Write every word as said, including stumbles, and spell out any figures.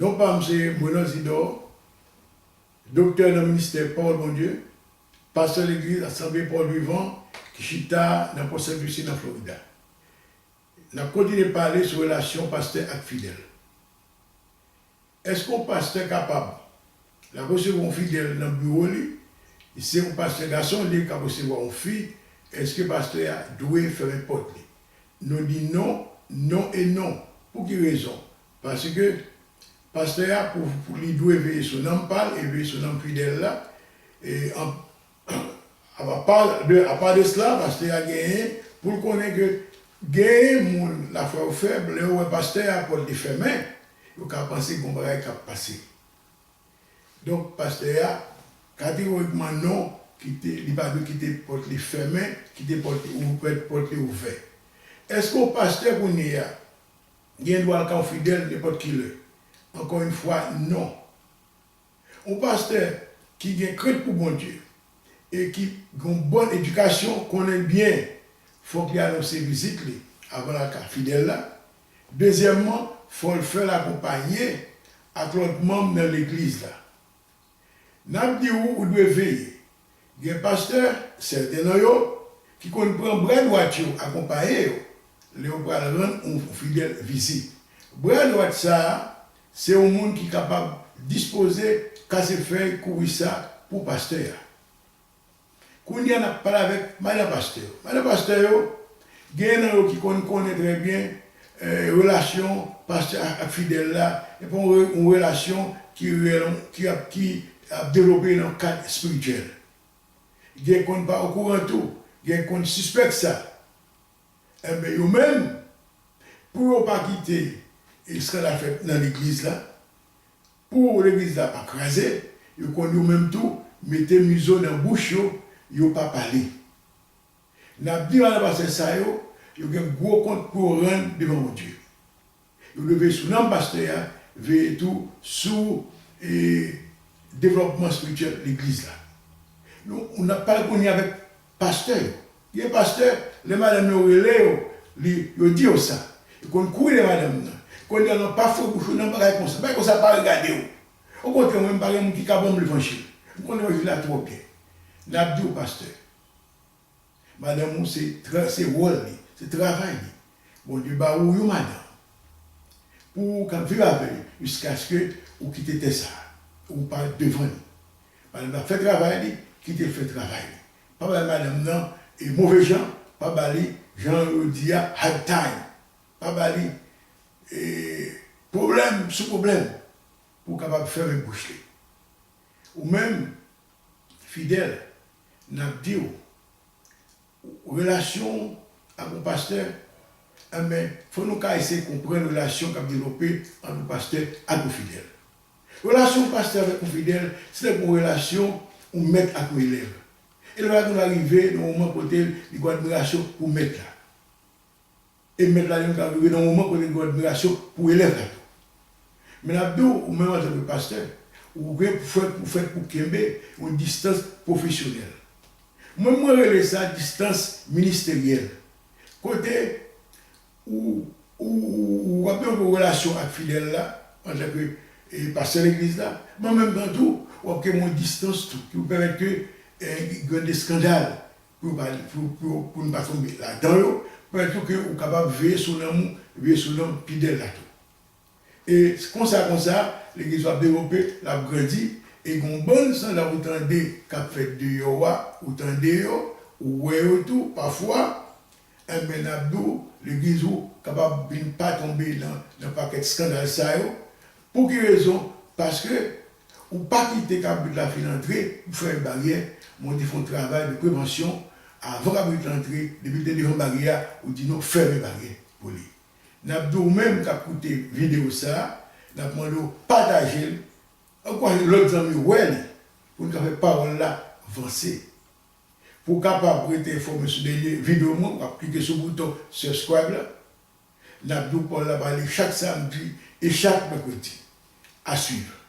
Non pa m se Monon Zidor, doktè nan ministè Pawòl Bondye, pastè legliz Asanble Pawòl Vivan ki chita nan Port Saint Lucie nan Florida. N ap kontinye pale sou relasyon pastè ak fidèl. Èske yon pastè kapab, l ap resevwa yon fidèl nan biwo li, se yon pastè gason li k ap resevwa yon fi, èske pastè a dwe fèmen pòt li? Nou di non, non e non. Pou ki rezon? Paske pastè a, pou, pou li dwe veye sou nanm pa l e veye sou nanm fidèl la. E an, apa de, apa de sela, pastè a genyen pou l konnen ke genyen moun lafwa yo fèb, lè yo wè pastè a pòt li fèmen, yo ka panse gen yon bagay k ap pase. Donk, pastè a, kategorikman non, kite, li pa dwe kite pòt li fèmen, kite pòt li ouvè, pòt li ouvè. Èske yon pastè kounye a gen dwa al kay yon fidèl nenpòt ki lè? Ankò yon fwa, non. Yon pastè ki gen krent pou Bondye e ki gen yon bòn edikasyon konnen byen, fòk li anonse vizit li avan l al kay fidèl la. Dezyèmman, fò l fè l akonpaye ak lòt manm nan legliz la. N ap di w, ou dwe veye. Gen pastè, sèten nan yo, ki konn pran bra dwat yo akonpaye yo lè yo pral rann yon fidèl vizit. Bra dwat sa a, se yon moun ki kapab dispoze kase fèy kouri sa pou pastè a. Kounye a n ap pale avèk madan pastè yo. Madan pastè yo, genyen nan yo ki konn konnen trè byen, eh, relasyon pastè ak, ak fidèl la, e pa yon re-, yon relasyon ki reyèl, ki ap, ki ap devlope nan kad espirityèl. Gen konn pa okouran tou, gen konn sispèk sa. Enben, yo menm, pou yo pa kite eskandal fèt nan legliz la, pou legliz la pa kraze, yo konn yo menm tou mete mizo nan bouch yo, yo pa pale. N ap di madan pastè sa yo, yo gen gwo kont pou yo rann devan Bondye. Yo dwe veye sou nanm pastè a, veye tou sou, e, devlòpman espirityèl legliz la. Nou, n ap pale kounye a avèk pastè yo. Gen pastè, lè madanm yo rele yo, li, yo di yo sa. Yo konn kouri lè madanm nan. Kounye a, non, pa foure bouch ou nan bagay konsa. Bagay konsa pa regade w. Okontrè, mwen, m pa gen moun ki ka ban m levanjil. M konn levanjil la twò byen. N ap di w, pastè, madanm ou se tra-, se wòl li, se travay li. Bondye ba ou yon madanm pou ou ka viv avè l jiskaske ou kite tè sa a, ou pa devan li. Madanm nan fè travay li, kite l fè travay li. Pa bay madanm nan, e, move jan, pa ba li, jan yo di a, hard time. Pa ba li, e, pwoblèm sou pwoblèm pou w kapab fèmen bouch li. Ou menm, fidèl, n ap di w, relasyon w ak yon pastè, enben, fò nou ka eseye konprann relasyon k ap devlope ant yon pastè ak yon fidèl. Relasyon yon pastè avèk yon fidèl, se tankou yon relasyon yon mèt ak yon elèv. Elèv la konn rive nan yon moman kote li gen admirasyon pou mèt la. E mèt la li menm ka rive nan yon moman kote li gen admirasyon pou elèv la tou. Men n ap di w, ou menm antanke pastè, ou gen pou fèt, ou fèt pou kenbe yon distans pwofesyonèl. Mwen, mwen rele sa distans ministeryèl. Kote ou, ou, ou, ou ap devlope yon relasyon ak fidèl la, antanke, e, pastè legliz la, men an menm tan tou, w ap kenbe yon distans tou, ki pou pèmèt ke, e, gen de eskandal, pou yo pa, pou, pou, pou nou pa tonbe ladan yo, pèmèt tou ke ou kapab veye sou nanm ou, veye sou nanm fidèl la tou. E konsa, konsa, legliz w ap devlope, l ap grandi, e gen yon bann skann ou tande k ap fèt deyò a, ou tande yo, ou wè yo tou, pafwa, enben, n ap di w, legliz ou kapab vin pa tonbe nan, nan pakèt eskandal sa yo. Pou ki rezon? Paske ou pa kite kabrit la fin antre pou fèmen baryè, men w te fè yon travay de prevansyon avan kabrit la antre, depi l te devan baryè a, ou di non, fèmen baryè pou li. N ap di w menm k ap koute videyo sa a, n ap mande w pataje l, ankouraje lòt zanmi w wè li, pou n ka fè pawòl la vanse. Pou w kapab rete enfòme sou dènye videyo mwen, w ap klike sou bouton subscribe la. N ap di w pawòl la pale chak samdi e chak mèkredi. A suivre.